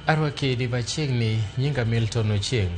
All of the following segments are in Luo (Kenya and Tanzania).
Arwaki machiegni nyinga Milton Ochieng.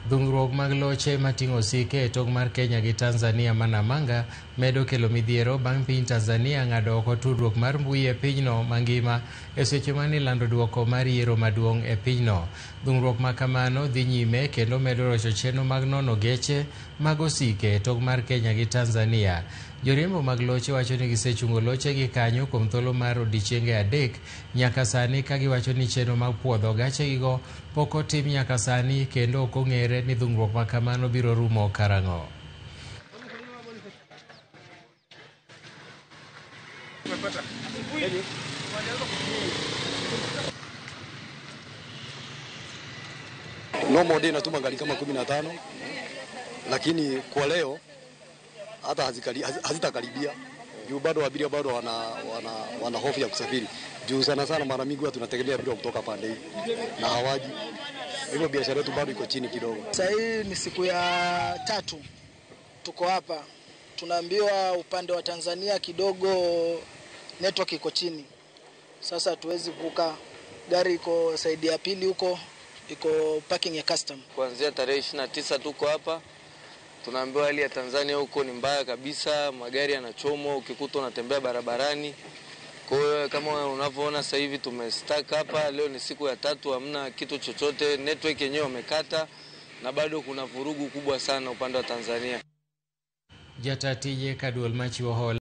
Dhungruok mag loche mating'o osike e tong' mar Kenya gi Tanzania ma Namanga medo kelo midhiero bang' piny Tanzania ng'ado oko tudruok mar mbui e pinyno mangima e seche mane ilando duoko mar yiero maduong' e pinyno. Dhungruok ma kamano dhi nyime kendo medo rocho chenro mag nono geche mag osike e tong' mar Kenya gi Tanzania. Joriembo mag loche wacho ni gisechungo lochegi kanyo kuom thuolo mar odiechienge 3 nyaka sani ka giwacho ni chenro mag puodho gachegigo pok otim nyaka sani kendo ok ong'ere ni dhungruok ma kamano biro rumo karang'o. Normal day natuma gari kama 15, lakini kwa leo hata hazitakaribia juu bado abiria bado wana hofu ya kusafiri juu sana sana mara mingi huwa tunategemea abiria kutoka pande hii na hawaji, hivyo biashara yetu bado iko chini kidogo. Sasa hii ni siku ya 3 tuko hapa, tunaambiwa upande wa Tanzania kidogo network iko chini, sasa hatuwezi kuvuka, gari iko saidi ya pili huko iko parking ya custom. Kuanzia tarehe 29 tuko hapa, tunaambiwa hali ya Tanzania huko ni mbaya kabisa, magari yanachomwa ukikuta unatembea barabarani. Kwa hiyo kama unavyoona sasa hivi tumestack hapa, leo ni siku ya 3, hamna kitu chochote, network yenyewe wamekata na bado kuna vurugu kubwa sana upande wa Tanzania. Jatatije ka duol machiwo hola